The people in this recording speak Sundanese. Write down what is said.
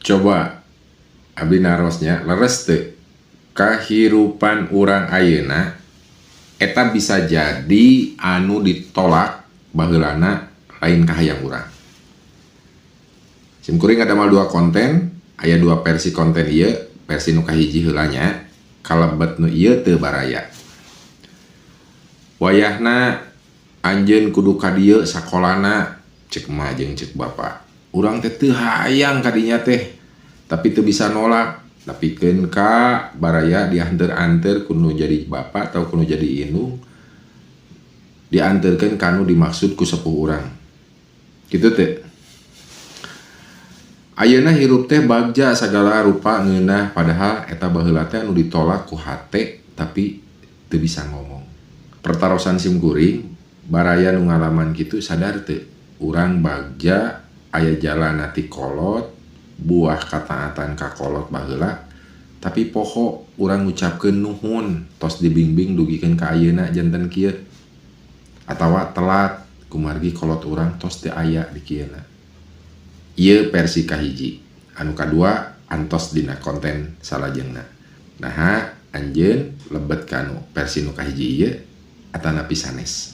Coba abdi naros nya, leres teu kahirupan urang ayeuna eta bisa jadi anu ditolak baheulana, lain kahayang urang? Sim kuring ngadamel dua konten, aya dua versi konten ieu. Versi nu kahiji heula nya, kalebet nu ieu teu, baraya? "Wayahna anjeun kudu ka dieu sakolana," cek emak jeung cek bapak. Urang teh teu hayang kadinya teh, tapi teu bisa nolak. Tapi keun ka baraya dianter-anter ku nu jadi bapak atau ku nu jadi indung, dianterkeun kanu dimaksud ku sepuh urang kitu teh. Ayeuna hirup teh bagja, sagala rupa ngeunah, padahal eta baheula teh anu ditolak ku hate tapi teu bisa ngomong. Pertarosan sim kuring, baraya nu ngalaman kitu sadar teu urang bagja aya jalan ti kolot, buah kataatan ka kolot baheula, tapi poho urang ngucapkeun nuhun tos dibimbing dugikeun ka ayeuna janten kieu, atawa telat kumargi kolot urang tos teu aya di kieuna? Ieu versi kahiji. Anu kadua antos dina konten salajengna. Naha anjeun lebet kanu versi nu kahiji ieu atanapi sanes?